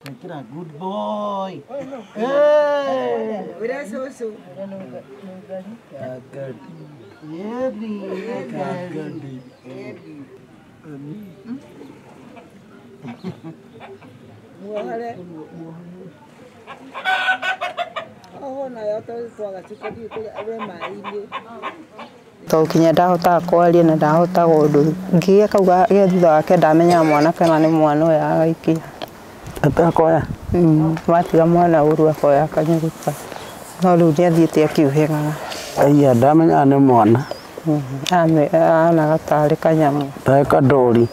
Ĩkĩra good boy. Hey! Wĩra cũcũ. Yeni, gari. Muohore. Oho nayo tondũ twagacuka thiĩ kũrĩa we maĩ-inĩ. Tondũ kinya ndahotaga kwaria na ndahotaga ũndũ ngĩgĩa kau ge thutha wake ndamenyaga mwana kana nĩ mwana ũyũ agaikia. Atakoya. Watiga mwana ũru akoya akanyuguta. No rĩu nĩ athiĩte akiuhĩgaga. Aya ndamenyaga nĩ mwana. Anaga tarĩ kanyamũ. Tarĩ kandori.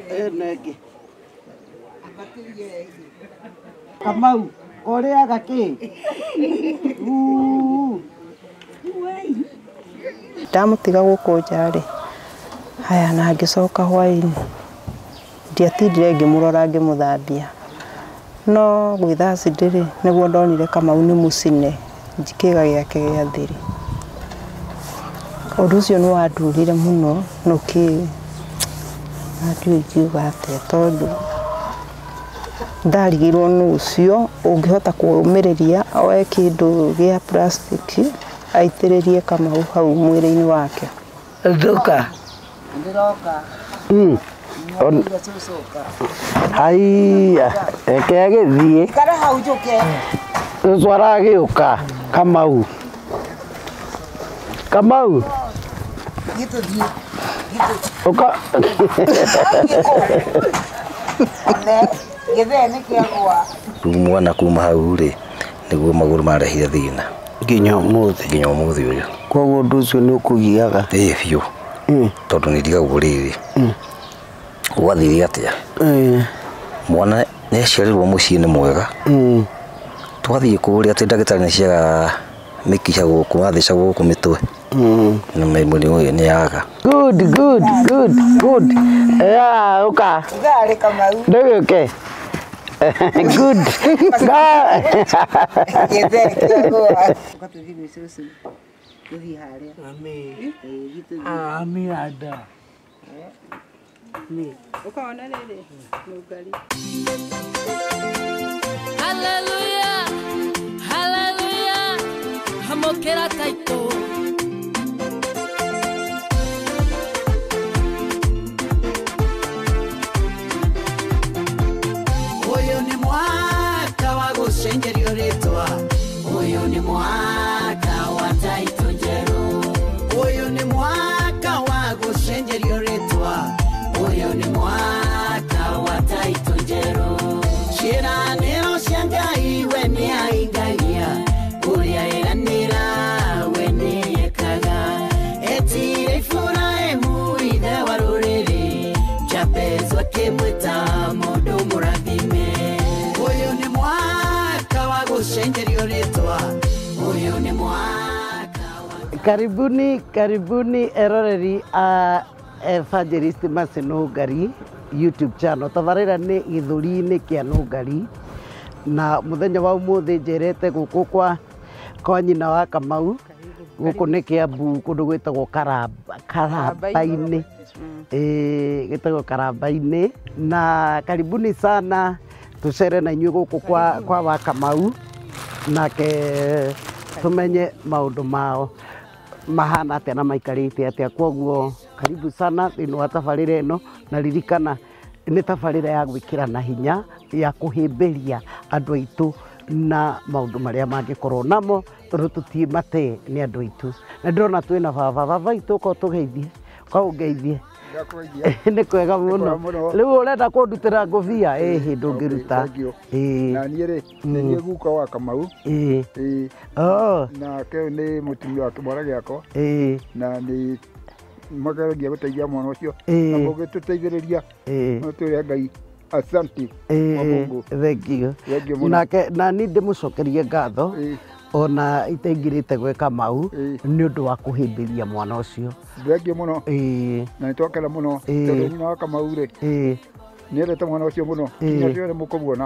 Ĩno ĩngĩ. Kamau, ũrĩaga kĩ? Uu. Ndamũtiga gũkũ nja rĩ, haya na ngĩcoka hwaĩ-inĩ, ndiatindire ngĩmũrora ngĩmũthambia. No gwĩ Thursday rĩ, nĩguo ndonire Kamau nĩ mũcine kĩĩga gĩake gĩa thiri. Ũndũ ũcio nĩ wandurire mũno na ũkĩ na ndiũĩ ingiuga atĩa tondũ ndarigirwo nũ ũcio ũngĩhota kũũmĩrĩria oe kĩndũ gĩa plastic aitĩrĩrie Kamau hau mwĩrĩ-inĩ wake. Thũka. Ndĩroka. Nĩwambĩire cũcũ ũka. Haiya, reke agĩthiĩ. Ikara hau njũke. Cũcũ aragĩũka. Kamau. Kamau. Gĩtũthiĩ. Ũka. Ne, gĩthee nĩ kĩagũa. Rĩu mwana kuma hau rĩ, nĩguo magũrũ marehire thĩna Nginya ũmũthĩ. Nginya ũmũthĩ ũyũ. Koguo ũndũ ũcio nĩ ũkũgiaga. Ĩĩ biũ. Tondũ nĩ ndigagwo rĩrĩ. Gwathire atĩa? Mwana nĩ aciarirwo mũciĩ nĩ mwega. Twathiĩ kũrĩa atĩ ndagĩtarĩ nĩ ciaga mĩkiha gũkũ, athecagwo gũkũ mĩtwe. Na mũrimũ ũyũ nĩ yaga. Good, good, good, good. Yeah, ũka. Ithaa rĩ Kamau. Ndũgĩũke. Good. Gĩthee kĩagũa. Ũka tũthiĩ gwĩ cũcũ. Tũthiĩ harĩa. Ami. Ĩĩ, gĩtũthiĩ. Ami ada. Ũkona rĩrĩ, nũngari. Hallelujah, hallelujah, amũkĩra taitũ. Ũyũ nĩ mwaka wa gũcenjerio rĩtwa. Ũyũ nĩ mwaka wa taitũ njerũ. Ũyũ nĩ mwaka wa gũcenjerio rĩtwa. Ũyũ nĩ mwaka wa taitũ njerũ. Ciĩranĩro cia Ngai we nĩ aingagia. Ũrĩa ĩranĩra we nĩ ekaga. Etire Iburahĩmu ithe wa rũrĩrĩ. Jabezu akĩmwĩta mũndũ mũrathime. Ũyũ nĩ mwaka wa gũcenjerio rĩtwa. Ũyũ nĩ mwaka wa Karibuni, karibuni eroreri a Evangelist Mercy Nũngari YouTube channel. Tabarĩra nĩ gĩthũri-inĩ kĩa Nũngari na mũthenya wa ũmũthĩ njerete gũkũ kwa nyina wa Kamau. Gũkũ nĩ Kiambu kũndũ gwĩtagwo Karamba-inĩ. Ĩĩ, gĩtagwo Karamba-inĩ. Na karibuni sana tũcere na inyuĩ gũkũ kwa wa Kamau nake tũmenye maũndũ mao mahana atĩa na maikarĩte atĩa. Koguo karibu sana thĩinĩ wa tabarĩra ĩno, na ririkana nĩ tabarĩra ya gwĩkĩrana hinya ya kũhĩmbĩria andũ aitũ na maũndũ marĩa mangĩkorwo namo tondũ tũtiĩ mate nĩ andũ aitũ. Na ndĩrona twĩna baba, baba witũ ũka ũtũgeithie, ũka ũngeithie. Nĩ kwega mũno. Rĩu ũrenda kũndutĩra ngũbia? Ĩhĩ, ndũngĩruta. Ĩĩ. Na niĩ rĩ, nĩ niĩ guka wa Kamau. Ĩĩ. Ĩĩ. Oh. Nake nĩ mũtumia wa kĩmwana gĩakwa. Ĩĩ. Na nĩ mageragia gũteithia mwana ũcio. Ĩĩ. Na mũgĩtũteithĩrĩria. Ĩĩ. No twĩre Ngai asante kwa Mungu. Thank you. Thank you mũno. Nake na niĩ ndĩmũcokerie ngatho ona itaingĩrĩte gwĩ Kamau nĩ ũndũ wa kũhĩmbĩria mwana ũcio. Thank you mũno. Ĩĩ. Na nĩ twakena mũno Ĩĩ. tondũ nyina wa Kamau rĩ Ĩĩ. Nĩendete mwana ũcio mũno. Nginya rĩrĩa mũkũmuona.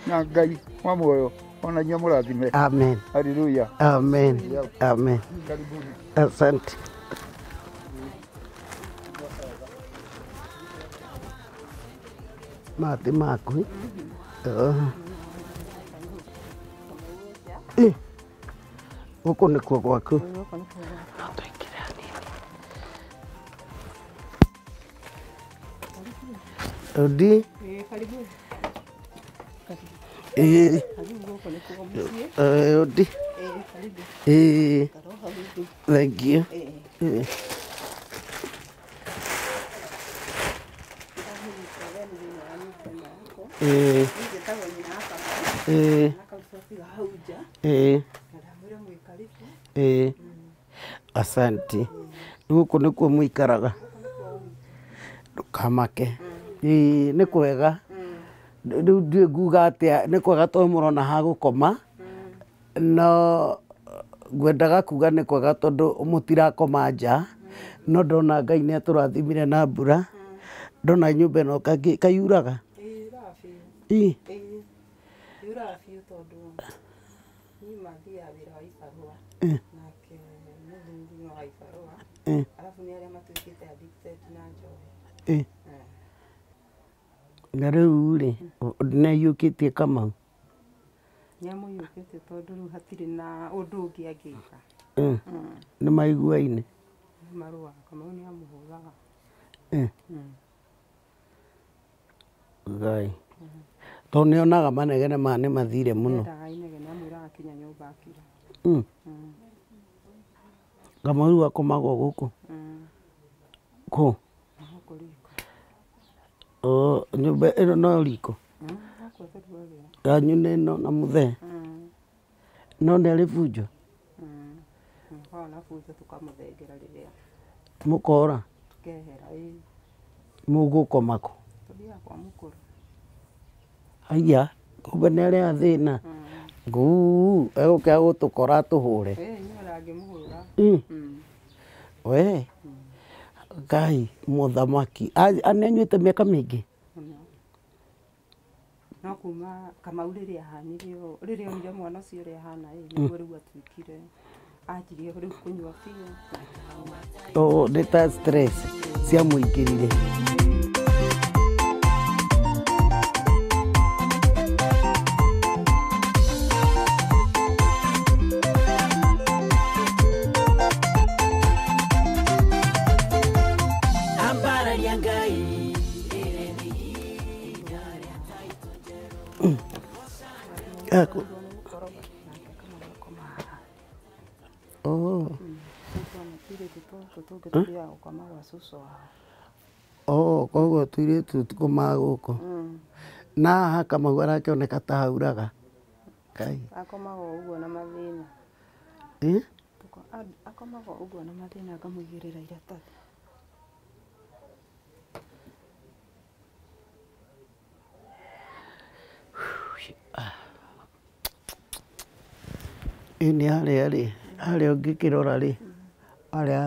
Na Ngai wa muoyo ona inyuĩ amũrathime. Amen. Hallelujah. Amen. Amen. Karibuni. Asante. Mati maku. Gũkũ nĩkuo gwaku. No tũingĩre hanini. Rudi. Rudi. Thank you. Asante. Gũkũ nĩkuo mũikaraga. Ndũkamake. Nĩ kwega. Rĩu ndiũĩ nguga atĩa, nĩ kwega tondũ mũrona ha gũkoma, no ngwendaga kuga nĩ kwega tondũ mũtirakoma nja, no ndona Ngai nĩ atũrathimire na mbura, ndona nyũmba ĩno kaiuraga. Yuraga biũ tondũ niĩ mathiaga wĩra wa ibarũa, nake mũthuri no wa ibarũa, arabu nĩ arĩa matuĩkĩte addicted na njohi. Na rĩu rĩ, nĩ aiyũkĩtie Kamau? Nĩ amũiyũkĩtie tondũ rĩu hatirĩ na ũndũ ũngĩ angĩka. Nĩ maiguaine? Nĩ marũaga, Kamau nĩ amũhũraga. Ngai. Tondũ nĩ onaga manegene maya nĩ mathire mũno. Ndendaga inegene, amwĩraga akinya nyũmba akira. Kamau rĩu akomagwo gũkũ? Kũ? Gũkũ riko. Nyũmba ĩno no riko? Gũkũ tũrugagĩra. Yanyu nĩ ĩno na mũthee? No nĩ arĩ bunjo? Ona bunjo tũkamũthengera rĩrĩa. Mũkora? Tũkehera, ĩĩ. Mũgũkoma kũ? Tũthiaga kwa mũkũrũ. Haiya, kumbe nĩ arĩ athĩna. Nguu, egũkĩaga gũtũkora atũhũre. Ĩĩ, niĩ ona angĩmũhũra. We, Ngai mũthamaki. Nĩ anyuĩte mĩaka mĩingĩ? No kuma Kamau rĩrĩa ahanire ũũ, rĩrĩa onire mwana ũcio ũrĩa ahana ĩ, nĩguo rĩu atuĩkire, anjirie rĩu kũnyua biũ. Nĩ ta stress ciamũingĩrire. Koguo tũirĩtu tũkomaga gũkũ. Na haha Kamau arakĩoneka ta hauraga. Ngai. Akomaga o ũguo na mathĩna. Akomaga o ũguo na mathĩna ngamũigĩrĩra iratathi. Ĩĩ nĩ harĩa rĩ, harĩa ũngĩkĩrora rĩ, harĩa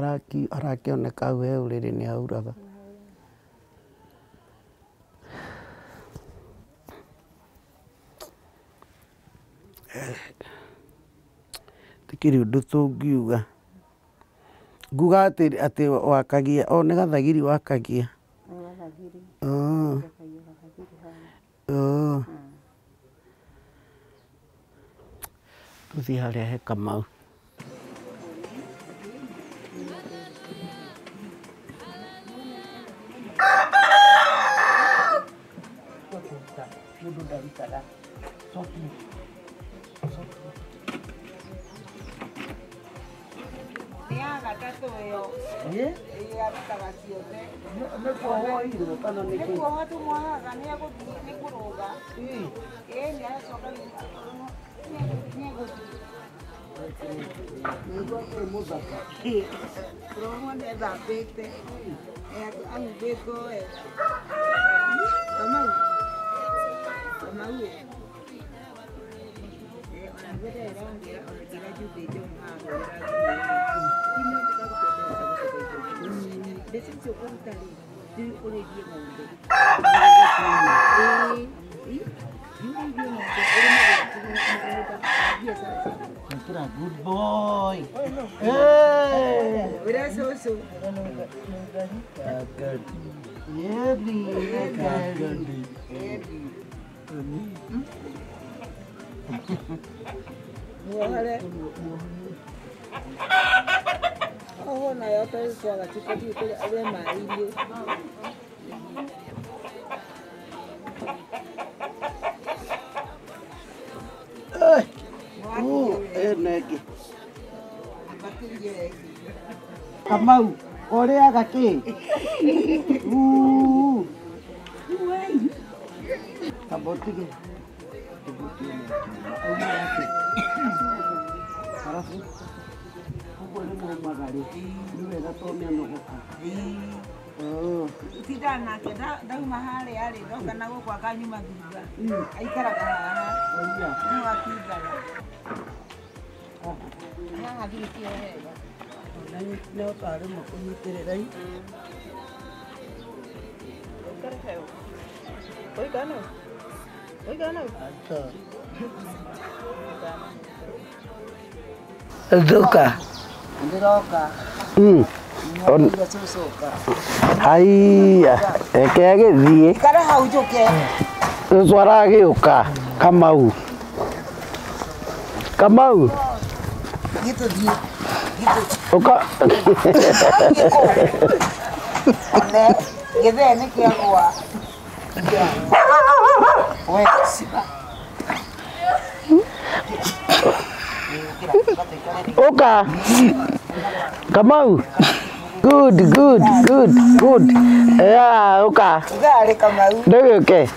arakĩoneka hau he ũrĩrĩ nĩ hauraga. Tikĩrĩ ũndũ tũngiuga. Nguga atĩ wakagia, o nĩ gathagiri wakagia. Nĩ gathagiri. Tũthiĩ harĩa he Kamau. Mũndũ ndarutaga. Nĩ ya gatatũ ĩyo. Ĩĩ arutaga ciothe. Nĩ kuohwo irwo kana nĩ kĩ? Nĩ kuohwo tũmuohaga, nĩ egũthiĩ nĩ kũrũga. Ĩĩ nĩ aracoka nĩ egũthiĩ. Nĩguo kwĩ mũthaka. Kũrũgwo nĩ ethambĩte, ahumbĩtwo wega. Kamau, Kamau ĩ. Ona mbere ĩrongera ona njĩra njumbĩte mbeca icio ũkũruta rĩ, rĩu ũrĩithie ng'ombe. Good boy. Hey. Kamau, ũrĩaga kĩ? Kamba ũtige. Arabu, ũguo nĩ maumaga rĩ, nĩ wega tondũ nĩanogoka. Tindaga nake ndauma harĩa rĩ, ndoka na gũkũ akanyuma thutha. Aikaraga haha. Nĩho atindaga. Haha thirĩ wega. No tarĩ kũnyitĩrĩra. Thuka. Ndĩroka. Haiya, reke agĩthiĩ. Ikara hau njũke. Cũcũ aragĩũka, Kamau. Kamau. Gĩtũthiĩ. Ũka. One, gĩthee nĩ kĩagũa. We, ciba. Ũka. Kamau. Good, good, good, good. Yeah, ũka. Ithaa Kamau. Ndũgĩũke.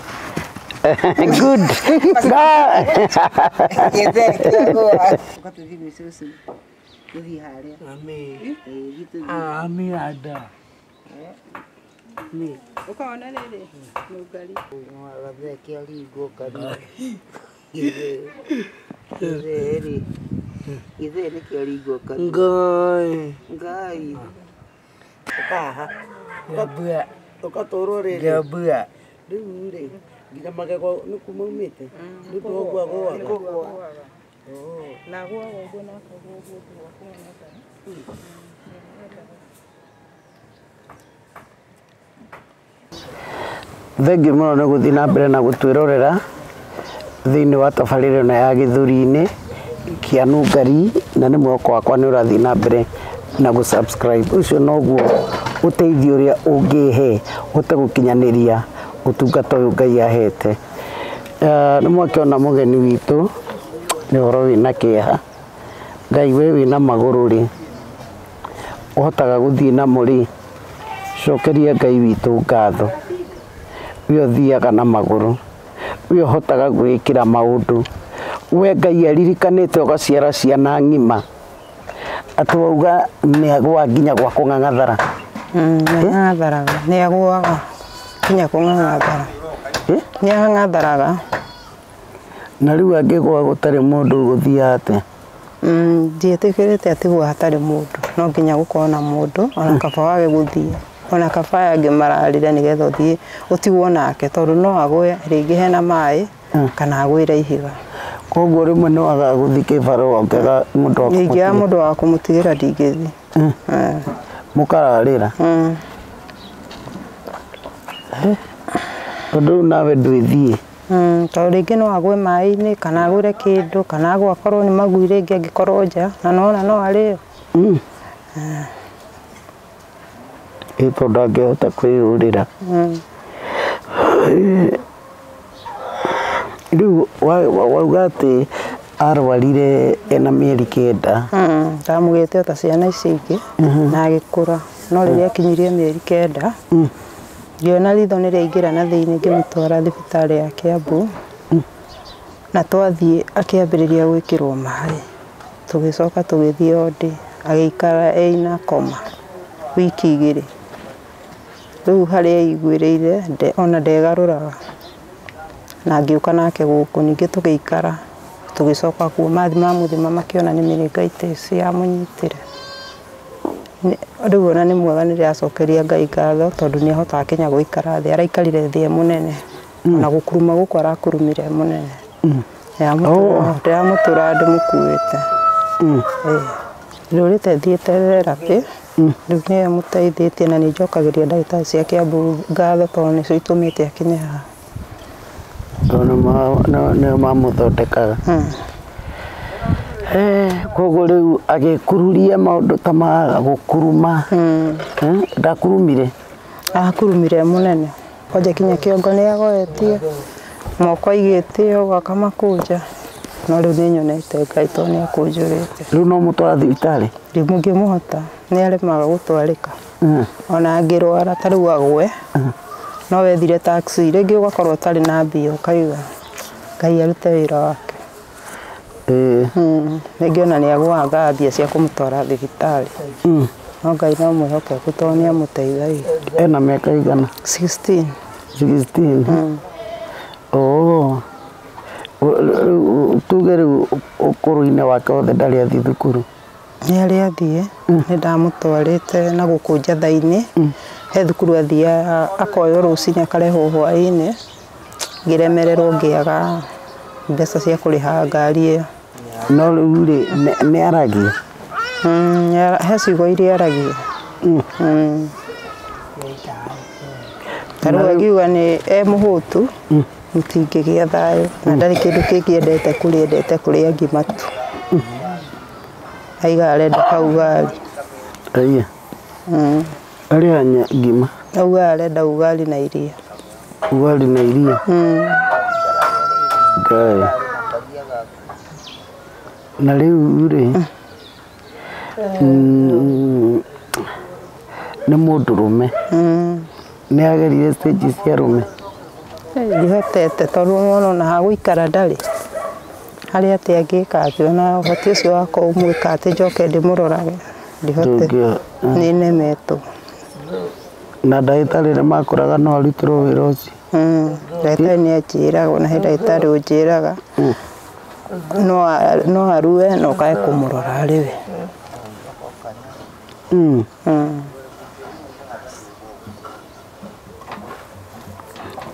Good. Gĩthee kĩagũa. Ũka tũthiĩ gwĩ cũcũ. Tũthiĩ harĩa. Ami ada. Ũkaona rĩrĩ nũngari. Gathee kĩaringwo kanua. Gĩthee rĩ. Gĩthee nĩ kĩaringwo kanua. Ngai. Ngai. Ũka haha. Ũka tũrwo rĩrĩ. Ngĩambua. Rĩu rĩ, nginya magego nĩ maumĩte. Nĩ ũndũ wa ũguo agũaga. Na agũaga ũguo na akagũa ũguo ũndũ wa kũng'ang'ana. Thengiũ mũno nĩ gũthiĩ na mbere na gũtwĩrorera thĩinĩ wa tabarĩra ĩno ya gĩthũri-inĩ kĩa Nungari, na nĩ mwĩhoko wakwa nĩ ũrathiĩ na mbere na gũ subscribe. Ũcio noguo ũteithio ũrĩa ũngĩhe ũhote gũkinyanĩria ũtungata ũyũ Ngai ahete. Nĩ mwakĩona mũgeni witũ nĩ ũhoro wĩna kĩeha. Ngai we wĩna magũrũ rĩ, ũhotaga gũthiĩ namo rĩ, cokeria Ngai witũ ngatho. We ũthiaga na magũrũ, we ũhotaga gwĩkĩra maũndũ, we Ngai aririkanĩte ũgaciara ciana ng'ima, atĩ wauga nĩ agũa nginya gwa kũng'ang'athara. Nĩ ang'ang'atharaga, nĩ agũaga nginya kũng'ang'athara. Nĩ ang'ang'atharaga. Na rĩu angĩgũa gũtarĩ mũndũ ũgũthiaga atĩa? Ndiĩtĩkĩrĩte atĩ gũa hatarĩ mũndũ, no nginya gũkorwo na mũndũ, ona kaba wage gũthiĩ. Ona kaba aya angĩ mararĩra nĩgetha ũthiĩ ũtigwo nake tondũ no agũe rĩngĩ hena maĩ kana agũĩre ihiga. Koguo rĩmwe nĩ wagaga gũthiĩ kĩbarũa ũkĩaga mũndũ wa Ingĩaga kũmũtigĩra. mũndũ wa kũmũtigĩra ndingĩthiĩ. Mũkararĩra. Tondũ rĩu nawe ndwĩthiĩ. Tondũ rĩngĩ no agũe maĩ-inĩ kana agũre kĩndũ kana agũe akorwo nĩ magui rĩngĩ angĩkorwo nja na nona no arĩo. Ĩ tondũ angĩhota kwĩyũrĩra. Rĩu wauga atĩ arwarire ena mĩeri 9. Ndamũgĩte ota ciana ici ingĩ na agĩkũra, no rĩrĩa akinyirie mĩeri 9 ngĩona ritho nĩ rĩaingĩra na thĩinĩ ngĩmũtwara thibitarĩ ya Kiambu na twathiĩ akĩambĩrĩria gwĩkĩrwo maĩ, tũgĩcoka tũgĩthiĩ wodi agĩikara ĩna koma wiki 2. Rĩu harĩa aiguĩrĩire ona ndegarũraga na ngĩũka nake gũkũ ningĩ tũgĩikara tũgĩcoka kuo mathi mamũthima makĩona nĩ meningitis yamũnyitire. Rĩu ona nĩ mwega nĩ ndĩracokeria Ngai ngatho tondũ nĩ ahotaga kinya gũikara thĩ, araikarire thĩ e mũnene. Ona gũkuruma gũkũ arakurumire mũnene. Ndĩramũtũra ndĩmũkuĩte. Ndũrĩte thiĩte therapy. Rĩu nĩ amũteithĩtie na nĩ njokagĩria ndagĩtarĩ cia Kiambu ngatho tondũ nĩcio itũmĩte akinye haha. Tondũ nĩo mamũthondekaga. Koguo rĩu agĩkururia maũndũ ta ma gũkuruma. Ndakurumire? Akurumire mũnene. Kwanja kinya kĩongo nĩ agoetie, moko aigĩte ũguo akamakũnja. No rĩu nĩ nyonete Ngai tondũ nĩ akũnjũrĩte. Rĩu no mũtwara thibitarĩ? Ndingĩmũhota, nĩ aremaga gũtwarĩka. Ona angĩrwara ta rĩu agwe, no wethire taxi, rĩngĩ ũgakorwo ũtarĩ na mbia ũkaiga Ngai arute wĩra wake. Rĩngĩ ona nĩ agũaga mbia cia kũmũtwara thibitarĩ. No Ngai no mwĩhokeku tondũ nĩ amũteithagia. Ena mĩaka igana? 16. 16? Oh. Tuge rĩu ũkũrũ-inĩ wake wothe ndarĩ athiĩ thukuru? Nĩ arĩ athiĩ, nĩ ndamũtwarĩte na gũkũ Njatha-inĩ. He thukuru athiaga akoywo rũcinĩ akarehwo hwaĩ-inĩ. Ngĩremererwo ngĩaga mbeca cia kũrĩha ngari ĩyo. No rĩu rĩ, nĩ aragia? He ciugo iria aragia. Ta rĩu angiuga nĩ e mũhũtu, mũtingĩgĩa thayũ, na ndarĩ kĩndũ kĩngĩ endete kũrĩa, endete kũrĩa ngima tu. Aiga arenda kaugali. Ĩĩ. Arĩa ngima? Auga arenda ugali na iria. Ugali na iria? Ngai. Na rĩu rĩ, nĩ mũndũrũme. Nĩ agerire stage cia arũme? Ndihotete tondũ ona ha gũikara ndarĩ. Harĩa atĩ angĩka atĩ ona ũhoti ũcio wakwa ũmwĩka atĩ njoke ndĩmũrorage. Ndihotete. Nĩ nemetwo. Na ndagĩtarĩ nĩ makoraga no arutĩrwo wĩra ũcio? Ndagĩtarĩ nĩ anjĩraga, ona he ndagĩtarĩ ũnjĩraga no arue na ũkae kũmũrora arĩ we.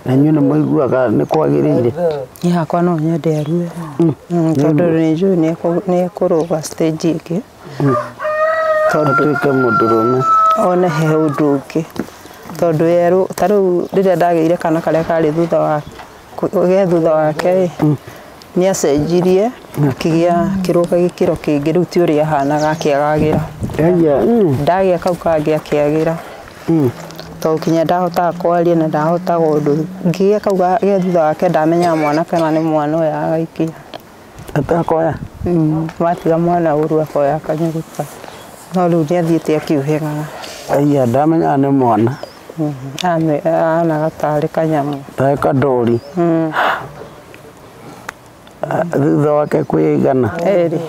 Na inyuĩ nĩ mũiguaga nĩ kwagĩrĩire? Niĩ hakwa no nyende arue. Tondũ nĩ njũĩ nĩ ekũrũga stage ĩngĩ. Tondũ atuĩke mũndũrũme. One he ũndũ ũngĩ. Tondũ yerũ ta rĩu rĩrĩa ndagĩire kana karĩa karĩ thutha wa ge thutha wake rĩ, nĩ acenjirie akĩgĩa kĩrũga gĩkĩro kĩngĩ, rĩu ti ũrĩa ahanaga akĩagagĩra. Ndagĩa kau kangĩ akĩagĩra. Tondũ kinya ndahotaga kwaria na ndahotaga ũndũ. Ngĩgĩa kau ge thutha wake ndamenyaga mwana kana nĩ mwana ũyũ agaikia. Atakoya? Watiga mwana ũru akoya akanyuguta. No rĩu nĩ athiĩte akiũhĩgaga. Aya ndamenyaga nĩ mwana. Ahanaga tarĩ kanyamũ. Tarĩ kandori. Thutha wake kwĩ igana? Erĩ.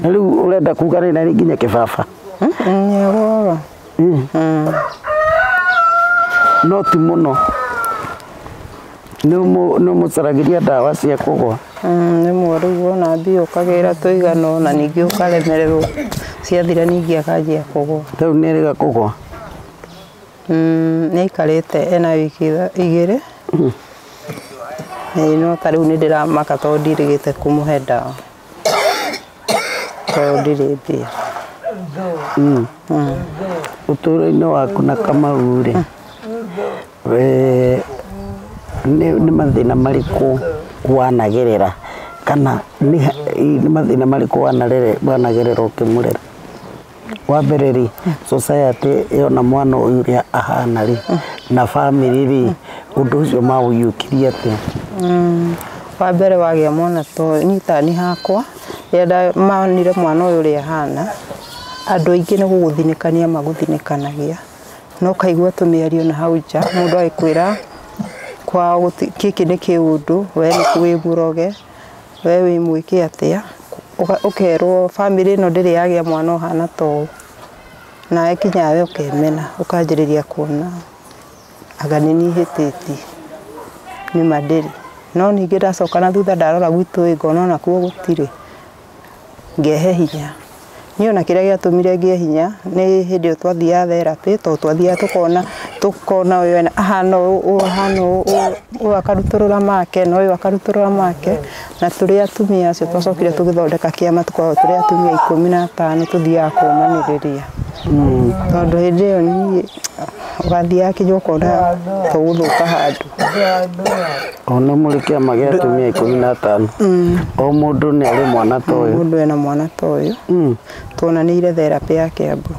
Na rĩu ũrenda kuga rĩ na rĩ nginya kĩbaba? Nĩ agũaga. No ti mũno. Nĩ ũmũcaragĩria ndawa cia kũgwa? Rĩmwe rĩu wona mbia ũkagĩra tũigana na ningĩ ũkaremererwo ciathira ningĩ akanjia kũgwa. Rĩu nĩ erĩga kũgwa? Nĩ aikarĩte ena wiki igĩrĩ. No ta rĩu nĩ ndĩramaka tondũ ndirĩgĩte kũmũhe ndawa. Tondũ ndirĩ mbia. Ũtũũro-inĩ waku na Kamau rĩ, nĩ mathĩna marĩkũ wanagerera kana nĩ mathĩna marĩkũ wanagerera ũkĩmũrera? Wa mbere rĩ, society yona mwana ũyũ ũrĩa ahana rĩ, na family rĩ, ũndũ ũcio maũiyũkirie atĩa? Wa mbere wagĩa mwana ta ũyũ, niĩ ta niĩ hakwa, rĩrĩa monire mwana ũyũ ũrĩa ahana, andũ aingĩ nĩ gũgũthinĩkania magũthinĩkanagia. No ũkaigua tũmĩario na hau nja, mũndũ agĩkwĩra kwao gĩkĩ nĩ kĩũndũ, we wĩ mũroge, we wĩ mwĩke atĩa. Ũkerwo family ĩno ndĩrĩ yagĩa mwana ũhana ta ũũ. Nawe kinya we ũkemena, ũkanjĩrĩria kuona anga nĩ niĩ hĩtĩtie, nĩma ndĩrĩ. No ningĩ ndacoka na thutha ndarora gwitũ ĩ ngona onakuo gũtirĩ, ngehe hinya. Niĩ ona kĩrĩa gĩatũmire ngĩe hinya nĩ hĩndĩ ĩyo twathiaga therapy, tondũ twathiaga tũkona Tukona uyu ena ahana ũũ ahana ũũ ũyũ akarutũrũra make na ũyũ akarutũrũra make na tũrĩ atumia acio twacokire tũgĩthondeka kĩama tũkoragwo tũrĩ atumia 15 tũthiaga kũmanĩrĩria tondũ hĩndĩ ĩyo niĩ ũgathiaga kinya ũkona tũgũthũka handũ. Ona mũrĩ kĩama gĩa atumia 15 o mũndũ nĩ arĩ mwana ta ũyũ. Mũndũ ena mwana ta ũyũ. Tuonanĩire therapy ya Kiambu.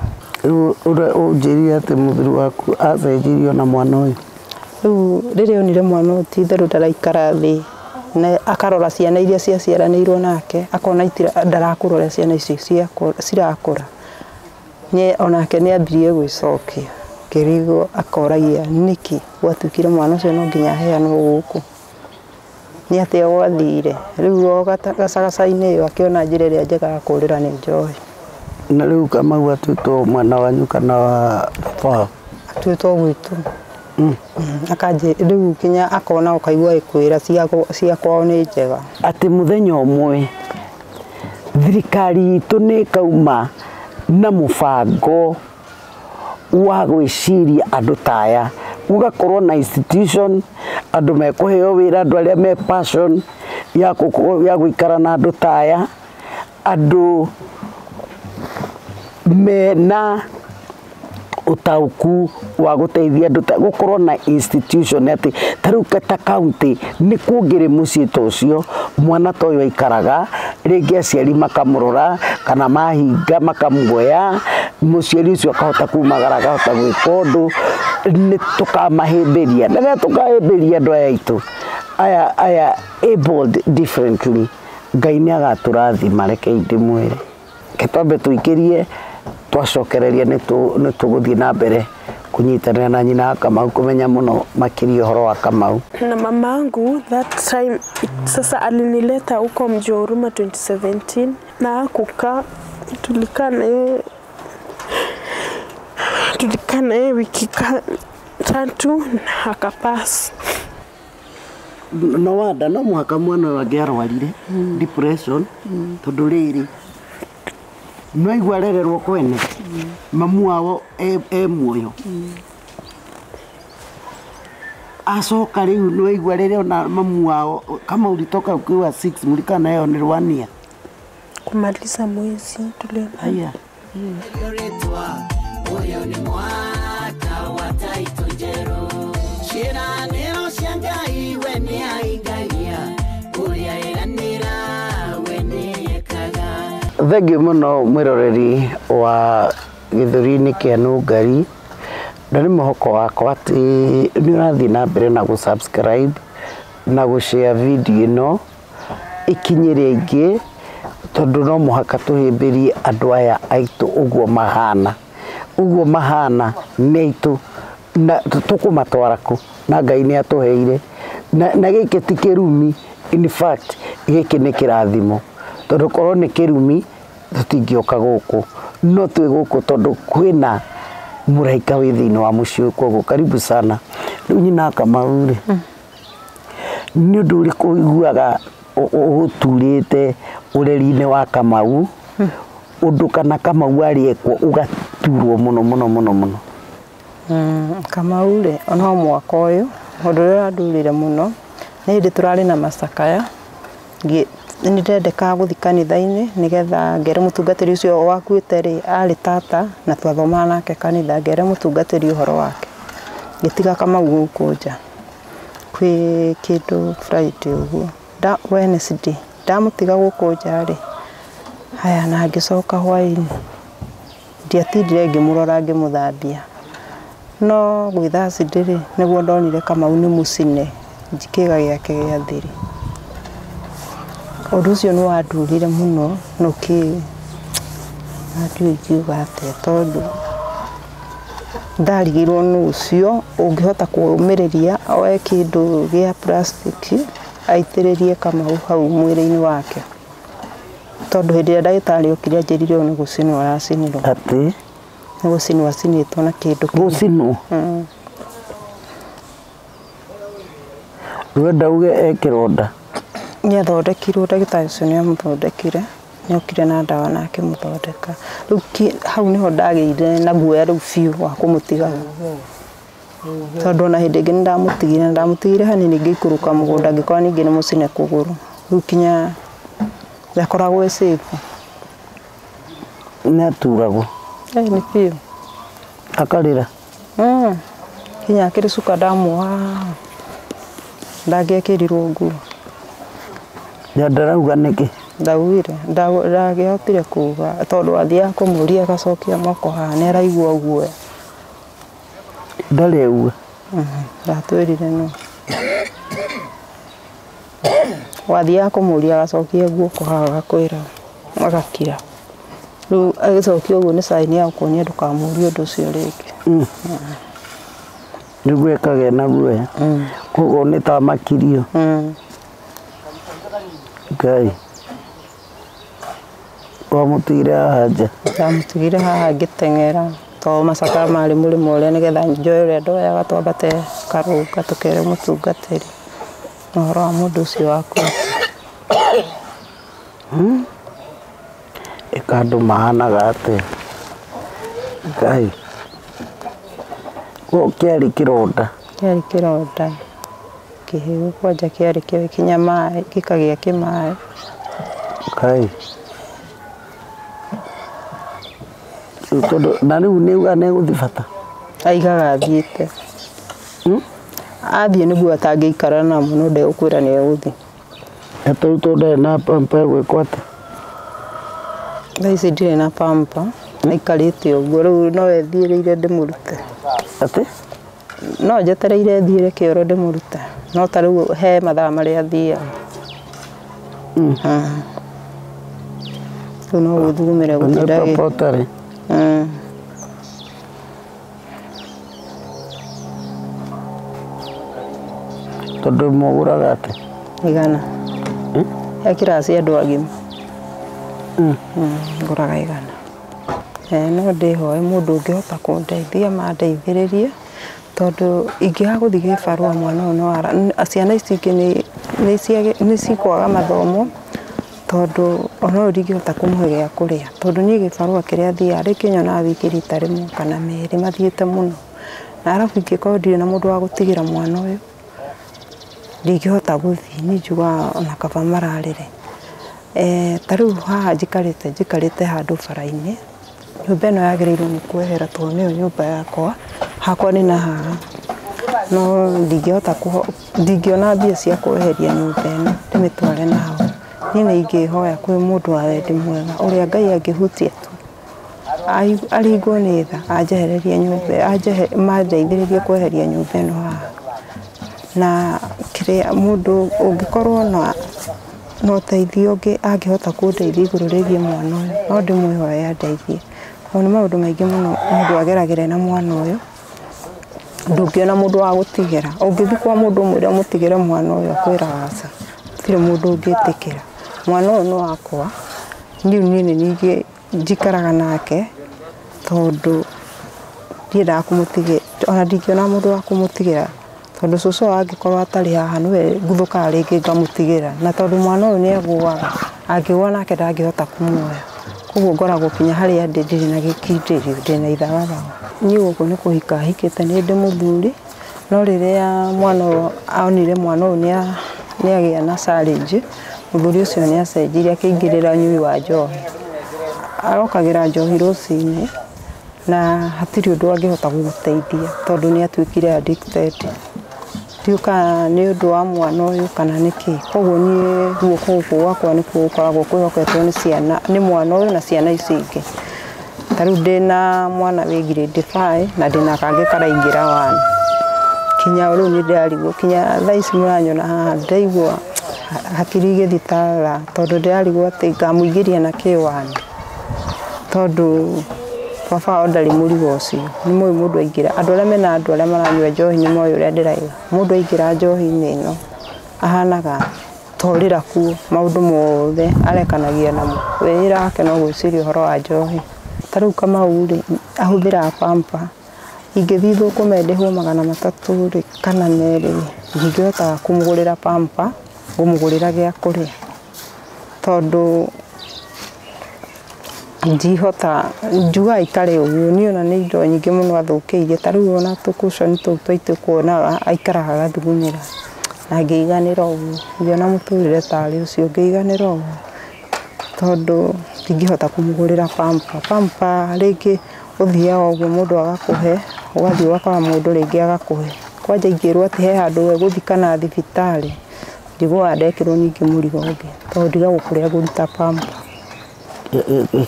Rĩu ũnjĩrire atĩ mũthuri waku acenjirio na mwana ũyũ. Rĩu rĩrĩa onire mwana ũyũ ti itherũ ndaraikara thĩ na akarora ciana iria ciaciaranĩirwo nake akona ndarakũra ũrĩa ciana icio cirakũra. Onake nĩ ambirie gwĩcokia kĩrigo akoragia nĩkĩ gwatuĩkire mwana ũcio no nginya aheanwo gũkũ nĩ atĩa gwathire. Rĩu o gacagaca-inĩ ĩyo akĩona njĩra ĩrĩa njega ya kũũrĩra nĩ njohi. Na rĩu Kamau atuĩtwo mwena wanyu kana wa baba? Atuĩtwo gwitũ. Akanjĩ rĩu kinya akona ũkaigua ĩkwĩra cia kwao nĩ njega. Atĩ mũthenya ũmwe thirikari itũ nĩ ĩkauma na mũbango wa gwĩciria andũ ta aya, gũgakorwo na institution andũ mekũheo wĩra, andũ arĩa me passion ya gũikara na andũ ta aya, andũ mena ũtaũku wa gũteithia andũ, gũkorwo na institution atĩ ta rĩu ta county nĩ kũngĩrĩ mũciĩ ta ũcio mwana ta ũyũ aikaraga, rĩngĩ aciari makamũrora kana mahinga makamuoya, mũciari ũcio akahota kumagara akahota gwĩka ũndũ, nĩ tũkamahĩmbĩria. Na rĩrĩa tũkahĩmbĩria andũ aya aitũ aya abled differently, Ngai nĩ agatũrathima. Rekei ndĩmwĩre, reke twambe tũikĩrie, twacokereria nĩ tũgũthiĩ na mbere kunyitanĩra na nyina wa Kamau kũmenya mũno makĩria ũhoro wa Kamau. Na mamangu that time sasa alinileta huko mji wa Huruma 2017 na hakukaa, tulikaa na yeye wiki 3 na akapass. No wanda no mũhaka mwana ũyũ angĩarwarire depression tondũ rĩrĩ no aigua arererwo kwene mamu wao e muoyo acoka rĩu no aigua rĩrĩa ona mamu wao kama ulitoka ukiwa 6 mlikaa nayo ni 1 year kumaliza mwezi tuliona. Haya. Ũyũ nĩ mwaka wa taito njerũ ciĩranĩro cia Ngai we nĩ aingagia ũrĩa ĩranĩra we nĩekaga. Thengiũ mũno mwĩroreri wa gĩthũri-inĩ kĩa Nũngari, na nĩ mwĩhoko wakwa atĩ nĩ ũrathiĩ na mbere na gũ-subscribe na gũ-share video ĩno ĩkinyĩre aingĩ, tondũ no mũhaka tũhĩmbĩrie andũ aya aitũ ũguo mahana, ũguo mahana nĩ aitũ na tũkũmatwara kũ, na Ngai nĩ atũheire na gĩkĩ ti kĩrumi, in fact gĩkĩ nĩ kĩrathimo, tondũ korwo nĩ kĩrumi tũtingĩũka gũkũ, no twĩ gũkũ tondũ kwĩna mũraika wĩ thĩinĩ wa mũciĩ ũyũ. Koguo karibu sana. Rĩu nyina wa Kamau rĩ, nĩ ũndũ ũrĩkũ ũiguaga ũgũturĩte ũreri-inĩ wa Kamau, ũndũ kana Kamau arĩ ekwo ũgaturwo mũno mũno mũno mũno? Kamau rĩ, ona mwaka ũyũ ũndũ ũrĩa ũrandurire mũno nĩ hĩndĩ tũrarĩ na macakaya, nĩ ndendekaga gũthiĩ kanitha-inĩ nĩgetha ngere mũtungatĩri ũcio wakuĩte rĩ arĩ tata na twathomaga nake kanitha, ngere mũtungatĩri ũhoro wake. Ngĩtiga Kamau gũkũ nja kwĩ kĩndũ Friday ũguo, Wednesday ndamũtiga gũkũ nja rĩ, haya na ngĩcoka hwaĩ-inĩ ndiatindire ngĩmũrora ngĩmũthambia, no gwĩ Thursday rĩ nĩguo ndonire Kamau nĩ mũcine kĩĩga gĩake gĩa thiri. Ũndũ ũcio nĩ wandurire mũno na ũkĩ na ndiũĩ ingiuga atĩa tondũ ndarigirwo nũ ũcio ũngĩhota kũũmĩrĩria oe kĩndũ gĩa plastic aitĩrĩrie Kamau hau mwĩrĩ-inĩ wake, tondũ hĩndĩ ĩrĩa ndagĩtarĩ okire anjĩrire ũyũ nĩ gũcinwo aracinirwo. Atĩ? Nĩ gũcinwo acinĩtwo na kĩndũ kĩmwe. Gũcinwo? Wenda uge e kĩronda? Nĩ athondekirwo, ndagĩtarĩ ũcio nĩ amũthondekire, nĩ okire na ndawa na akĩmũthondeka. Rĩu hau nĩho ndagĩire na guoya rĩu biũ wa kũmũtiga. Tondũ ona hĩndĩ ĩngĩ nĩndamũtigire ndamũtigire hanini ngĩikũrũka mũgũnda ngĩkora ningĩ nĩ mũcine kũgũrũ. Rĩu kinya ndakoragwo e safe. Nĩ aturagwo. Nĩ biũ. Akarĩra. Kinya akĩrĩ cuka ndamuoha ndangĩekĩrirwo nguo. Ya ndarauga nĩkĩ? Ndaugire ndangĩahotire kuga tondũ athiaga kũmũria agacokia moko haha nĩ araigua guoya. Ndarĩ auga. Ndatwĩrire no. Wathiaga kũmũria agacokia guoko haha agakwĩra agakira. Rĩu agĩcokia ũguo nĩ sign ya gũkuonia ndũkamũrie ũndũ ũcio rĩngĩ. Nĩguo ĩkagĩa na guoya. Koguo nĩ ta makirio. Ngai. Wamũtigire haha nja? Ndamũtigire haha ngĩteng'era tondũ macakara marĩ mũrĩmo ũrĩa nĩgetha njoe ũrĩa ndoyaga twambate karũnga tũkere mũtungatĩri ũhoro wa mũndũ ũcio wakuĩte. Ĩka andũ mahanaga atĩa? Ngai. Koguo kĩarĩ kĩronda? Kĩarĩ kĩronda kĩhĩu kwanja kĩarĩ kinya maĩ gĩkagĩa kĩmaĩ. Ngai. Tondũ na rĩu nĩ auga nĩ egũthiĩ bata? Aigaga athiĩte. Athiĩ nĩguo atangĩikara na mũno ndegũkwĩra nĩ egũthiĩ. Na rĩu tondũ ndarĩ na pamper egwĩkwo atĩa? Thaa ici ndirĩ na pamper aikarĩte ũguo rĩu no ethiĩrĩire ndĩmũrute. Atĩ? No njetereire ethiĩre kĩoro ndĩmũrute. No ta rĩu he mathaa marĩa athiaga. Rĩu no gwĩthugumĩra gũtinda Nĩ pamper ũtarĩ? Tondũ mũgũraga atĩa? 100. He kĩraci andũ agima. Ngũraga 100. No ndĩhoe mũndũ ũngĩhota kũndeithia mandeithĩrĩrie tondũ ingĩaga gũthiĩ gĩbarũa mwana ũyũ no ara ciana ici ingĩ nĩ cikwaga mathomo tondũ ona ũyũ ndingĩhota kũmũhe gĩa kũrĩa tondũ niĩ gĩbarũa kĩrĩa thiaga rĩngĩ nyonaga wiki rita rĩmwe kana merĩ mathiĩte mũno na arabu ingĩkorwo ndirĩ na mũndũ wa gũtigĩra mwana ũyũ ndingĩhota gũthiĩ niĩ njugaga ona kaba mararĩre. Ta rĩu haha njikarĩte handũ bara-inĩ nyũmba ĩno yagĩrĩirwo nĩ kwehera tondũ nĩyo nyũmba yakwa hakwa nĩ na haha no ndingĩhota ndingĩona mbia cia kweheria nyũmba ĩno ndĩmĩtware na hau. Niĩ nĩ ingĩhoya kwĩ mũndũ wa wendi mwega ũrĩa Ngai angĩhutia tu aringwo nĩ tha anjehererie nyũmba mandeithĩrĩrie kweheria nyũmba ĩno haha na kĩrĩa mũndũ ũngĩkorwo na ũteithio ũngĩ angĩhota kũndeithia igũrũ rĩgiĩ mwana ũyũ no ndĩmwĩhoe andeithie tondũ nĩ maũndũ maingĩ mũno mũndũ ageragĩra na mwana ũyũ ndũngĩona mũndũ wa gũtigĩra ũngĩthiĩ kwa mũndũ ũmwĩre ũmũtigĩre mwana ũyũ akwĩraga aca gũtirĩ mũndũ ũngĩtĩkĩra mwana ũyũ nĩ wakwa niĩ nĩ ningĩ njikaraga nake tondũ ndiendaga kũmũtigĩra ona ndingĩona mũndũ wa kũmũtigĩra tondũ cũcũ angĩkorwo atarĩ haha nĩwe nguthũkaga rĩngĩ ngamũtigĩra na tondũ mwana ũyũ nĩ agũaga angĩgũa nake ndangĩhota kũmuoya koguo ngoragwo kinya harĩa ndĩ ndirĩ na gĩkindĩrio ndĩ na ithagathaga. Niĩ gũkũ nĩ kũhika hikĩte nĩ ndĩ mũthuri no rĩrĩa mwana ũyũ onire mwana ũyũ nĩ agĩa na challenge mũthuri ũcio nĩ acenjirie akĩingĩrĩra ũnyui wa njohi. Arokagĩra njohi rũcinĩ na hatirĩ ũndũ angĩhota gũgũteithia tondũ nĩ atuĩkire addicted. Ndiũĩ kana nĩ ũndũ wa mwana ũyũ kana nĩkĩ koguo niĩ guoko gũkũ gwakwa nĩkuo gũkoragwo kwĩhoketwo nĩ ciana nĩ mwana ũyũ na ciana ici ingĩ. Ta rĩu ndĩna mwana wĩ grade 5 na ndĩna kangĩ karaingĩra 1. Kinya rĩu nĩ ndĩrarigwo kinya thaa ici mũranyona haha ndĩraigua hakiri igĩthiĩ tara tondũ ndĩrarigwo atĩ ngamũingĩria na kĩ 1 tondũ baba wao ndarĩ mũrigo ũcio nĩ mũĩ mũndũ aingĩra andũ arĩa mena andũ arĩa maranyua njohi nĩ moĩ ũrĩa ndĩraiga mũndũ aingĩra njohi-inĩ ĩno ahanaga torĩra kuo maũndũ mothe arekanagia namo wĩra wake no gwĩciria ũhoro wa njohi. Ta rĩu Kamau rĩ ahũthĩraga pamper ingĩthiĩ thũkũme ndĩhwo 300 rĩ kana 2 rĩ ndingĩhota kũmũgũrĩra pamper ngũmũgũrĩra gĩa kũrĩa tondũ Ndihota njuga ikare ũguo niĩ ona nĩ indo nyingĩ mũno athũkĩirie ta rĩu ona tũkuconi tũu twaitũ kuonaga aikaraga agathugumĩra na ngĩiganĩra ũguo ngĩona mũtũrĩre tarĩ ũcio ngĩiganĩra ũguo tondũ ndingĩhota kũmũgũrĩra pampa pampa rĩngĩ ũthiaga ũguo mũndũ agakũhe ũgathiĩ ũgakora mũndũ rĩngĩ agakũhe kwanja ingĩrwo atĩ he handũ egũthiĩ kana thibitarĩ njiguaga ndekĩrwo ningĩ mũrigo ũngĩ tondũ ndigagwo kũrĩa ngũruta pampa.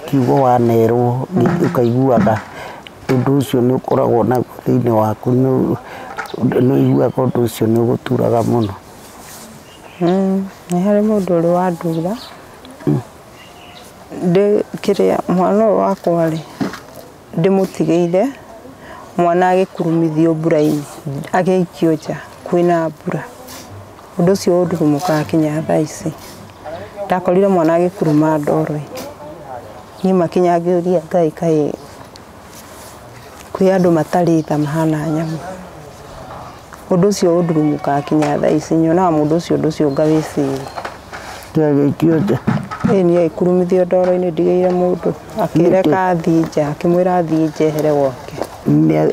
Kiugo wanerwo ũkaiguaga ũndũ ũcio nĩ ũkoragwo naguo thĩinĩ waku nĩ ũiguaga ũndũ ũcio nĩ ũgũturaga mũno. Nĩ harĩ mũndũ ũrĩ wandura ndĩ kĩrĩa mwana ũyũ wakwa rĩ ndĩmũtigĩire mwana agĩkurumithio mbura-inĩ agĩikio nja kwĩna mbura ũndũ ũcio ũndurumũkaga kinya thaa ici ndakorire mwana agĩkuruma ndoro-inĩ niĩ makinya ngĩũria Ngai kaĩ kwĩ andũ matarĩ tha mahana nyamũ ũndũ ũcio ũndurumũkaga kinya thaa ici nyonaga mũndũ ũcio ũndũ ũcio ngawĩciria. Agĩikio nja? Ĩĩ niĩ agĩkurumithio ndoro-inĩ ndigĩire mũndũ akĩreka athiĩ nja akĩmwĩra athiĩ nja ehere gwake.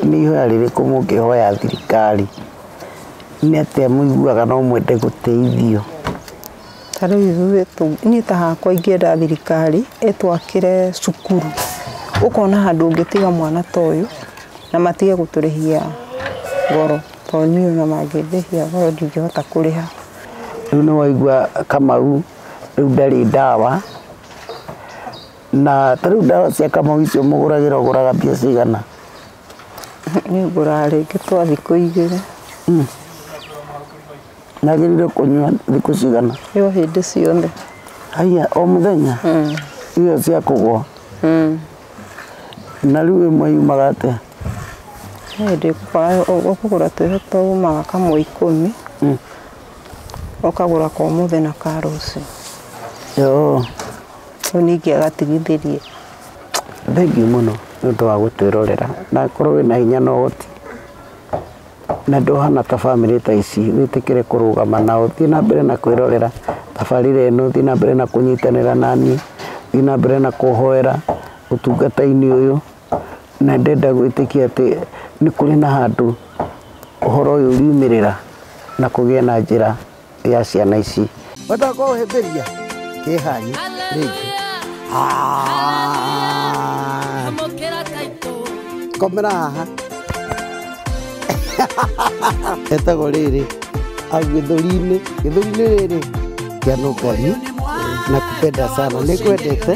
Nĩ ihoya rĩrĩkũ mũngĩhoya thirikari nĩ atĩa mũiguaga no mwende gũteithio? Ta rĩu ithuĩ niĩ ta hakwa ingĩenda thirikari ĩtwakĩre cukuru ũkona handũ ũngĩtiga mwana ta ũyũ na matige gũtũrĩhia goro tondũ niĩ ona mangĩndĩhia goro ndingĩhota kũrĩha. Rĩu nĩ waigua Kamau rĩu ndarĩ ndawa na ta rĩu ndawa cia Kamau icio mũgũragĩra ũgũraga mbia cigana? Niĩ ngũraga rĩngĩ twa thikũ igĩrĩ. Nagĩrĩire kũnyua thikũ cigana? Ĩyo hĩndĩ ciothe. Haiya o mũthenya? Icio cia kũgwa? Na rĩu ĩmwe yumaga atĩa? Hĩndĩ ũkũgũra twĩho tũmaga kamwe 10 ũkagũra ka ũmũthĩ na ka rũciũ. Yoo. Rĩu ningĩ agatigithĩria. Thengiũ mũno nĩ ũndũ wa gũtwĩrorera na korwo wĩna hinya na ũhoti na ndũhana ta bamĩrĩ ta ici wĩtĩkĩre kũrũgama nao thiĩ na mbere na kwĩrorera tabarĩra ĩno thiĩ na mbere na kũnyitanĩra naniĩ thiĩ na mbere na kũhoera ũtungata-inĩ ũyũ na ndenda gwĩtĩkia atĩ nĩ kũrĩ na handũ ũhoro ũyũ ũriumĩrĩra na kũgĩe na njĩra ya ciana ici. Wetaka kũhĩmbĩria kĩhanyi rĩngĩ. Komera haha etagwo rĩrĩ au gĩthũri-inĩ gĩthũri-inĩ rĩrĩ kĩa Nũngari na kupenda sana nĩ kwendete.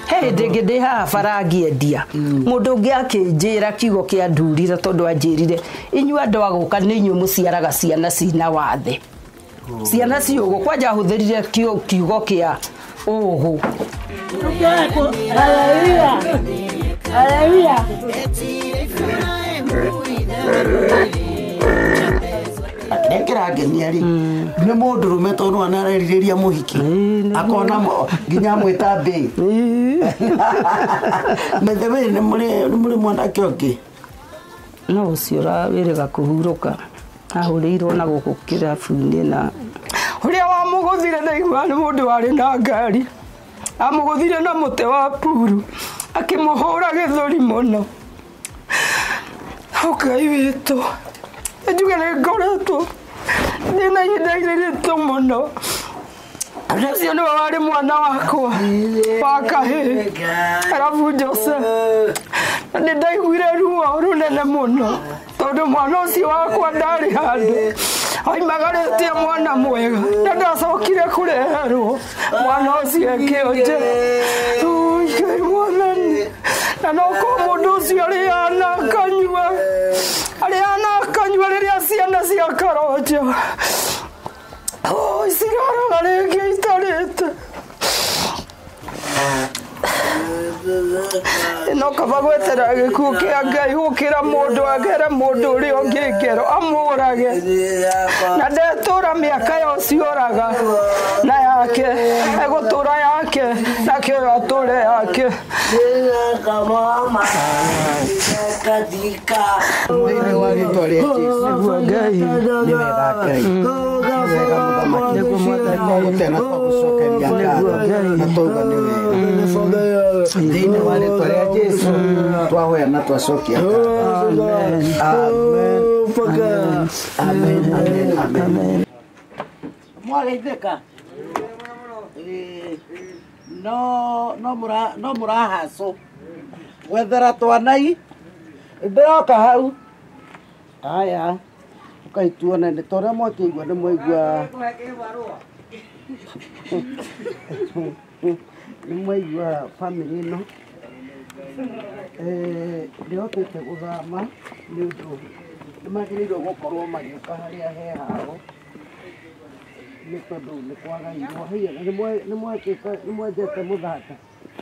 He hĩndĩ ĩngĩ ndĩ haha bara ngĩendia mũndũ ũngĩ akĩnjĩra kiugo kĩa ndurire tondũ anjĩrire inyuĩ andũ a gũka nĩ inyuĩ mũciaraga ciana cina wathe ciana ciũgũ kwanja ahũthĩrire kiugo kĩa ũgũ. Haleluya. Haleluya. Kĩrĩa kĩrangenia rĩ nĩ mũndũrũme tondũ anarerirĩria mũhiki akona nginya amwĩta mbĩ. By the way nĩ mũrĩ mwanake ũngĩ? No ũcio ũrawĩrĩga kũhurũka ahũrĩirwo na gũkũ kĩrabu-inĩ na ũrĩa wamũgũthire ndaigua nĩ mũndũ warĩ na ngari amũgũthire na mũtĩ wa puru akĩmũhũra gĩthũri mũno. Ngai witũ njuge nĩ ngoretwo ndĩna ihinda iritũ mũno. Ũcio nĩwe warĩ mwana wakwa wa kahĩĩ arabu Joseph na nĩ ndaiguire ruo rũnene mũno tondũ mwana ũcio wakwa ndarĩ handũ oimagarĩtie mwana mwega na ndacokire kũreherwo mwana ũcio ekĩonje. Ngai mwathani na no korwo mũndũ ũcio arĩaga na akanyua arĩaga na akanyua rĩrĩa ciana cia Karonjo ciraraga rĩngĩ itarĩte. No kaba gweterera gĩkuũ kĩa Ngai gũkĩra mũndũ agere mũndũ ũrĩa ũngĩ ngero amũrage na ndetũra mĩaka ya ũcio oraga na yake egũtũra yake nake ũyũ atũre yake. Thĩinĩ wa rĩtwa rĩa Jesũ nĩ wega Ngai. wega mũthamaki nĩgũtena twagũcokeria ngatho na twauga nĩ wega thĩinĩ wa rĩtwa rĩa Jesũ twahoya na twacokia ngatho. Amen. Amen. Amen. Amen. Mwageithĩka no no mũrahacũ gwethera twanai ndĩroka hau aya ũkaituone nĩ torĩa mwakĩigua nĩ mwaigua nĩ mwaigua bamĩrĩ ĩno ndĩhotete gũthama nĩ ũndũ nĩ magĩrĩirwo gũkorwo magĩũka harĩa he hao nĩ tondũ nĩ kwagairwo haiya nĩ mwenjete mũthanga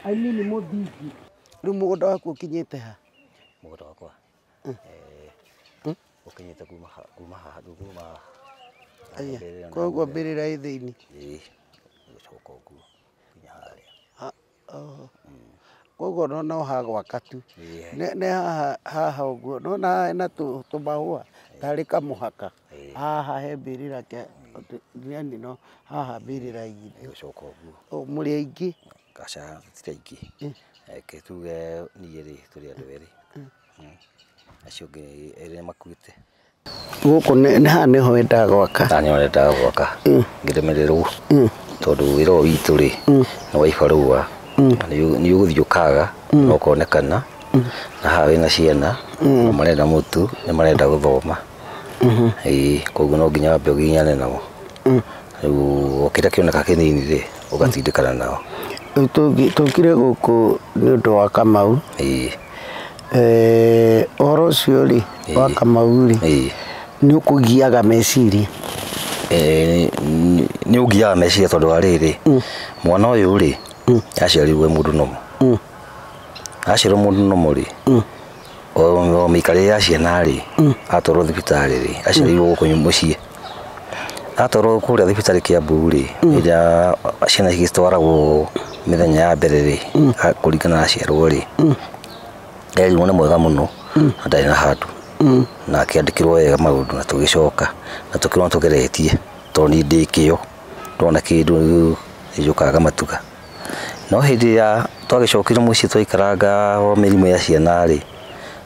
I mean mũthingi. Rĩu mũgũnda waku ũkinyĩte ha? Mũgũnda wakwa ũkinyĩte kuma haha kuma koguo mbĩrĩra ĩ thĩinĩ ĩĩ gũcoka ũguo nginya harĩa koguo no hagwaka tu nĩ haha ũguo nona haha hena tũmahũa tarĩ kamũhaka haha he mbĩrĩra yani no haha mbĩrĩra igĩrĩ gũcoka ũguo mũrĩ aingĩ aca tũtirĩ aingĩ reke tuge niĩ rĩ tũrĩ andũ erĩ acio angĩ erĩ makuĩte. Gũkũ nĩ haha nĩho wendaga gwaka? Haha nĩho nyendaga gwaka ngĩremererwo tondũ wĩra ũyũ witũ rĩ nĩ wa ibarũa nĩ ũgũthiĩ ũkaga na ũkonekana na haha wĩna ciana na marenda mũtu nĩ marenda gũthoma ĩĩ koguo no nginya wambe ũgiginyane nao rĩu o kĩrĩa kĩoneka kĩnini rĩ ũgatindĩkana nao. Tũkire gũkũ nĩ ũndũ wa Kamau ĩĩ ũhoro ũcio rĩ wa Kamau rĩ nĩ ũkũgiaga meciria? Nĩ ũngiaga meciria tondũ wa rĩrĩ mwana ũyũ rĩ aciarirwo e mũndũ nomo aciarirwo mũndũ nomo rĩ o mĩikarĩre ya ciana rĩ atwarwo thibitarĩ rĩ aciarirwo gũkũ mũciĩ atwarwo kũrĩa thibitarĩ Kiambu rĩ ĩrĩa ciana cigĩtwaragwo mĩthenya ya mbere rĩ kũringana na aciarwo rĩ erirwo nĩ mwega mũno na ndarĩ na handũ na akĩandĩkĩrwo wega maũndũ na tũgĩcoka na tũkĩrwo tũgeretie tondũ niĩ ndĩ kĩo ndona kĩndũ nĩnjũkaga matuga no hĩndĩ ya twagĩcokire mũciĩ twaikaranga o mĩrimũ ya ciana rĩ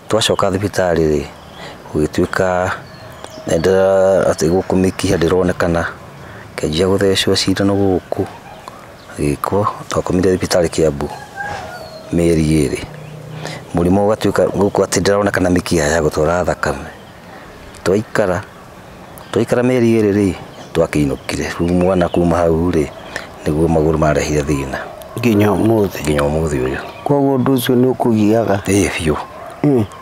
twacoka thibitarĩ rĩ gũgĩtuĩka atĩ gũkũ mĩkiha ndĩronekana kĩanjia gũthecwo cindano gũkũ gĩkwo twakomire thibitarĩ Kiambu mĩeri ĩrĩ mũrimũ ũgatuĩka gũkũ atĩ ndĩronekana mĩkiha ya gũtwara thakame twaikara mĩeri ĩrĩ rĩ twakĩinũkire rĩu mwana kuma hau rĩ nĩguo magũrũ marehire thĩna nginya ũmũthĩ ũyũ. Koguo ũndũ ũcio nĩ ũkũgiaga? Ĩĩ biũ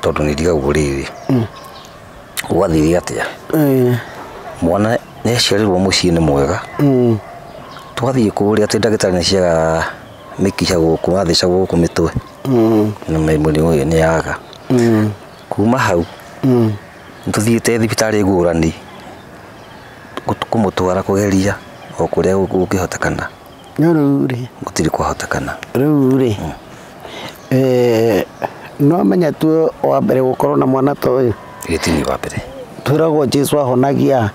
tondũ nĩ ndigagwo rĩrĩ gwathire atĩa mwana nĩ aciarirwo mũciĩ nĩ mwega twathiĩ kũrĩa atĩ ndagĩtarĩ nĩ ciaga mĩkiha gũkũ athecagwo gũkũ mĩtwe na mũrimũ nĩ yaga kuma hau nĩtũthiĩte thibitarĩ ngũrani kũmũtwara kũgeria o kũrĩa gũngĩhotekana no rĩu rĩ gũtirĩ kwahotekana rĩu rĩ no menya tu wa mbere gũkorwo na mwana ta ũyũ gĩtini wa mbere twĩragwo Jesũ ahonagia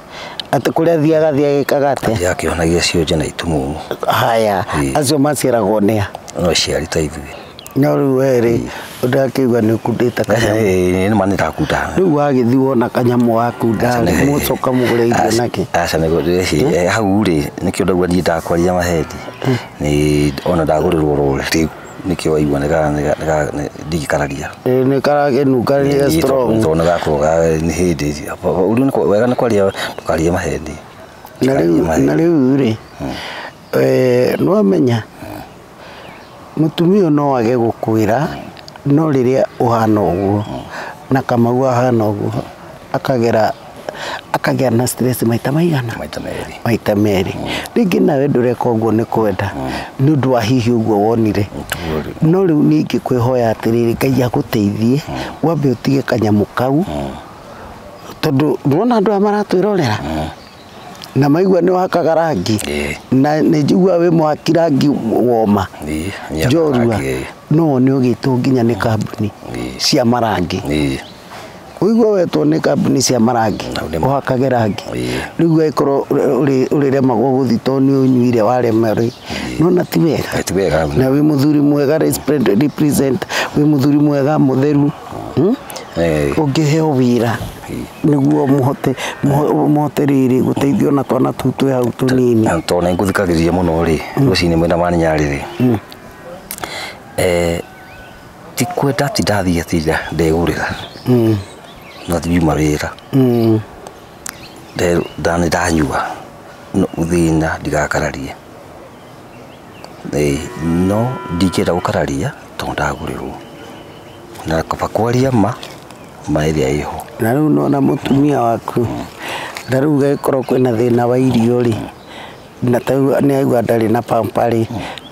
atĩ kũrĩa athiaga athiaga atĩa athiaga akĩhonagia cionje na itumumu haya acio maciaragwo nĩ a no aciari ta ithuĩ no rĩu we rĩ ũndakĩigua nĩ ũkundĩte kanyamũ nĩ ma nĩndakunda rĩu wagĩthiĩ wona kanyamũ wakunda mũcoka mũgũre irio nake aca nĩguo hau rĩ nĩkĩo ndauga niĩ ndakwaria maheni nĩ ona ndagũrĩrwo rũrĩ rĩu nĩkĩo waigua ndingĩkararia nĩ karakĩnunga nĩ strong tondũ nĩgakorwo nĩ hĩndĩ ũrĩa wega nĩ kwaria ndũkarie maheni na rĩu rĩ nĩwamenya mũtumia no age gũkwĩra no rĩrĩa ũhana ũguo na Kamau ahana ũguo akagĩa na stress maita maigana maita merĩ rĩngĩ nawe ndũreka ũguo nĩ kwenda nĩ ũndũ wa hihi ũguo wonire no rĩu niĩ ingĩkwĩhoya atĩrĩrĩ Ngai agũteithie wambe ũtige kanyamũ kau tondũ nĩwona andũ aya maratwĩrorera na maigua nĩ wakaga rangi na nĩ njiguaga wĩ mũhaki rangi woma njorua no wone ũgĩtwo nginya nĩ kambuni cia marangi Ũigua wetwo nĩ kambuni cia marangi ũhakage rangi rĩu ũgagĩkorwo ũrĩremagwo gũthiĩ tondũ nĩ ũnyuire warema rĩ nona ti wega na wĩ mũthuri mwega represent wĩ mũthuri mwega mũtheru ũngĩheo wĩra nĩguo mũhote rĩrĩ gũteithio na twana tũu twĩ hau tũnini tondũ nĩ ngũthikagĩrĩria mũno rĩ rũcinĩ mwena wa nyarĩ rĩ ti kwenda ti ndathiĩ atĩ ndegũrĩra na thiuma wĩra nĩ ndanyua thĩna ndigakararie no ndingĩenda gũkararia tondũ ndagũrĩrwo na kaba kwaria ma ĩrĩa ĩho na rĩu nona mũtumia waku na rĩu gagĩkorwo kwĩna thĩna wa irio rĩ na tarĩu nĩ aigua ndarĩ na pampa rĩ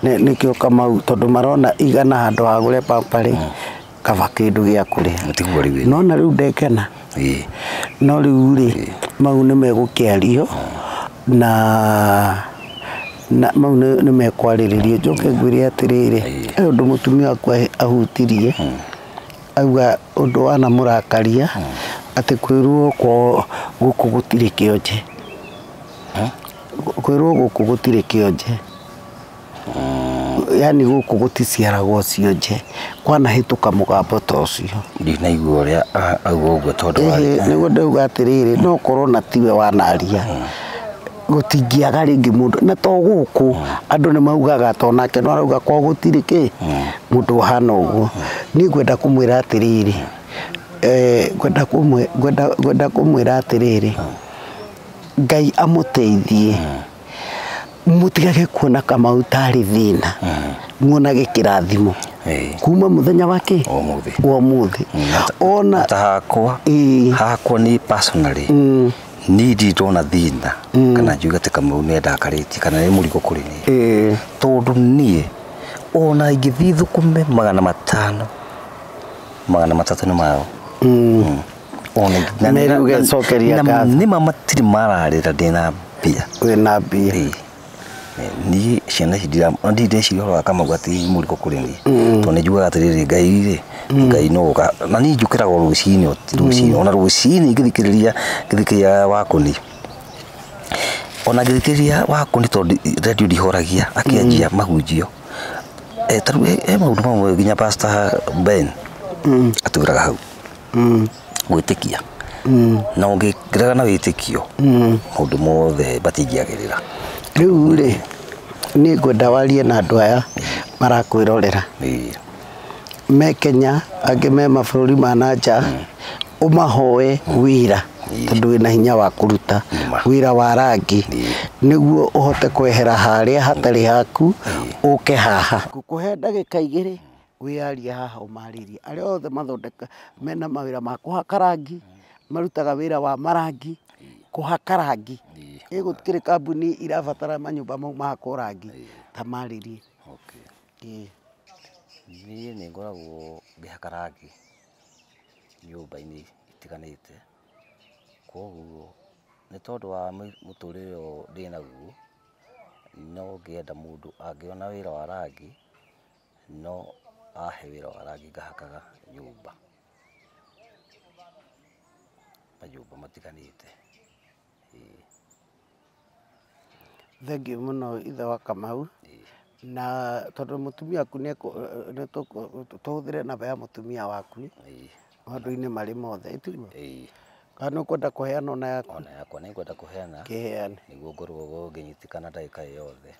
nĩkĩo Kamau tondũ marona igana handũ ha gũre pampa rĩ kaba kĩndũ gĩa kũrĩa nona rĩu ndekena no rĩu rĩ mau nĩ megũkĩario na mau nĩ mekwarĩrĩrio njoke ngwĩre atĩrĩrĩ he ũndũ mũtumia waku ahutirie auga ũndũ wanamũrakaria atĩ kwĩrwo kwao gũkũ gũtirĩ kĩonje kwĩrwo gũkũ gũtirĩ kĩonje yani gũkũ gũticiaragwo cionje kwanahĩtũka mũgambo ta ũcio ndinaigua ũrĩa auga ũguo tondũ nĩguo ndauga atĩrĩrĩ no korwo na tiwe wanaria gũtingĩaga rĩngĩ mũndũ na to gũkũ andũ nĩ maugaga to nake no arauga kwao gũtirĩ kĩ mũndũ ũhana ũguo niĩ ngwenda kũmwĩra atĩrĩrĩ ngwenda kũmwĩra atĩrĩrĩ Ngai amũteithie mũtigage kuona Kamau tarĩ thĩna muonage kĩrathimo kuma mũthenya wake wa ũmũthĩ ona ta hakwa hakwa ni personally ni ndirĩ ndona thĩna kana njuge atĩ Kamau nĩ ndakarĩtie kana nĩ mũrigo kũrĩ niĩ tondũ niĩ ona ingĩthiĩ thũkũme 500 300 nĩ mao nĩma matirĩ mararĩra ndĩna mbia wĩna mbia niĩ ciana ici ndirĩ ndeciria ũhoro wa Kamau atĩ mũrigo kũrĩ niĩ tondũ nĩ njugaga atĩrĩrĩ Ngai rĩ Ngai no ũka na niĩ njũkĩraga o rũcinĩ rũcinĩ ona rũcinĩ ngĩthikĩrĩria Wakũni ona ngĩthikĩrĩria Wakũni tondũ redio ndihoragia akĩanjia mahunjio ta rĩu he maũndũ mamwe nginya Pastor Ben atwĩraga hau gwĩtĩkia na ũngĩregana na wĩtĩkio maũndũ mothe matingĩagĩrĩra rĩu rĩ niĩ ngwenda warie na andũ aya marakwĩrorera me Kenya angĩ me mabũrũri ma na nja ũmahoe wĩra tondũ wĩna hinya wa kũruta wĩra wa rangi nĩguo ũhote kwehera harĩa hatarĩ haku ũke haha ngũkũhe ndagĩka igĩrĩ wĩyarie haha ũmarĩrie arĩa othe mathondeka mena mawĩra ma kũhaka rangi marutaga wĩra wa marangi kũhaka rangi gũtikĩrĩ kambuni irabatara manyũmba mau mahakwo rangi ta marĩrie. Niĩ nĩ ngoragwo ngĩhaka rangi nyũmba-inĩ itiganĩte koguo nĩ tondũ wa mũtũrĩre ũyũ ndĩnaguo no ngĩenda mũndũ angĩona wĩra wa rangi no ahe wĩra wa rangi ngahakaga nyũmba manyũmba matiganĩte. Thengiũ mũno ithe wa Kamau na tondũ mũtumia waku tũhũthĩre namba ya mũtumia waku maũndũ-inĩ marĩ mothe ĩtiguo kana nĩ ũkwenda kũheana ona yaku? Ona yakwa nĩ ngwenda kũheana kĩheane nĩguo ngorwo ngĩnyitĩkana ndagĩka yothe.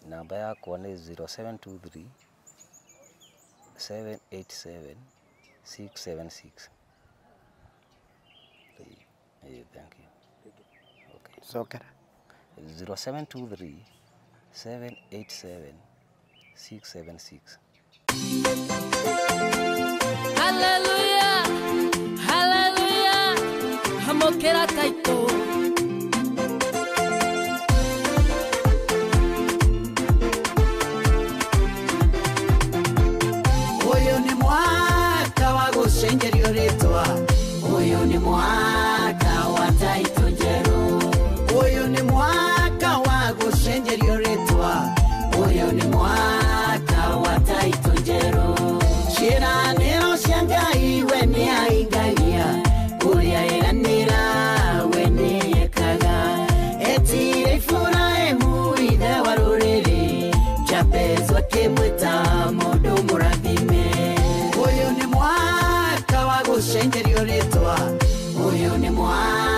Namba yakwa nĩ 0723 787 676. Thank you. Okay. Cokera 0723 787 676. Hallelujah, hallelujah, hamokera taito. Uyu ni mwaka wa gucenjerio ritwa, uyu ni mwaka wa taito njeru, uyu ni mwaka wa gucenjerio ritwa, uyu ni mwaka wa taito njeru. Ciĩranĩro cia Ngai we nĩahingagia, gũcenjerio rĩtwa. Ũyũ nĩ mwaka